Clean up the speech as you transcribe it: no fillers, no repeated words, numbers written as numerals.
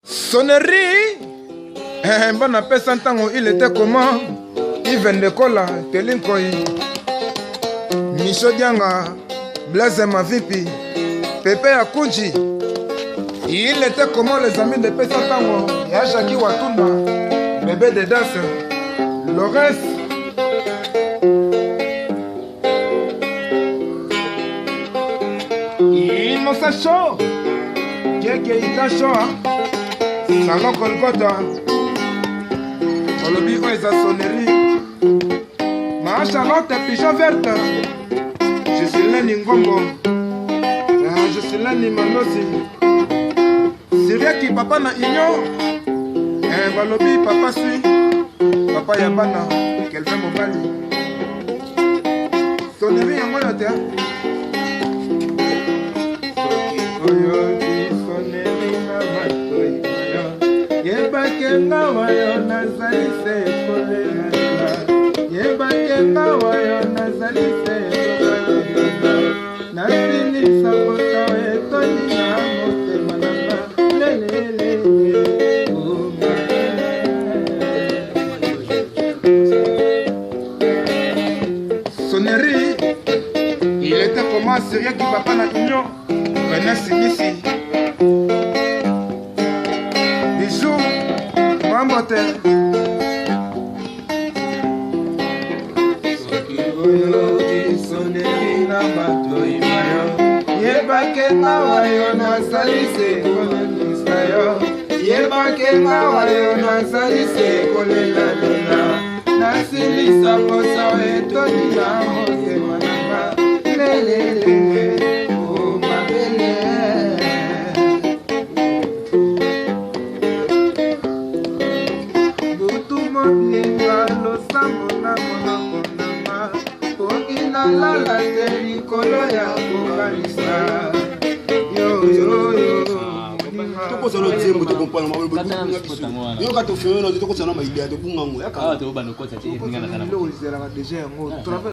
Sonnerie eh, bana pesa ntango il était comment Yves Ndekola Teli Nkoyi Micho Dianga Blaise Mavipi Pepe Akunji Il était comment les amis de pesa ntango ya Jackie Watunda Bébé de danse Lores Innocent Show Keke Ita Show Salon Kolkota olobi oyo eza sonnerie Ma Charlotte Pigeon Verte Gisileni Ngombo Gisileni Manosi Siriaki papa na union eh, balobi papa sui papa ya bana Kelvin mobali sonnerie yango oyo te soki oyoki sonnerie na matoi na yo yebake nga wayo nazali se kolelalela yebake nga wayo nazali se kokalela nasilisa posa etondi na motema na nga lelelele Sonnerie, il était comment sérieux qui papa na union René Simisi. Bijou, Mambote. Soki oyoki sonnerie na matoi na yo, yebake mawa yo nazali se kolelisa yo, yebake mawa yo nazali se kolelalela. Nasilisa posa etondi na motema na nga lelelele o mabele butu mobimba losambo na monoko na nga pongi nalala te likolo ya kokanisa tokosana nzembo tokomprendre yoka tofioyo tokosana maidea tobunga ngo yaka ezalaka deja yango.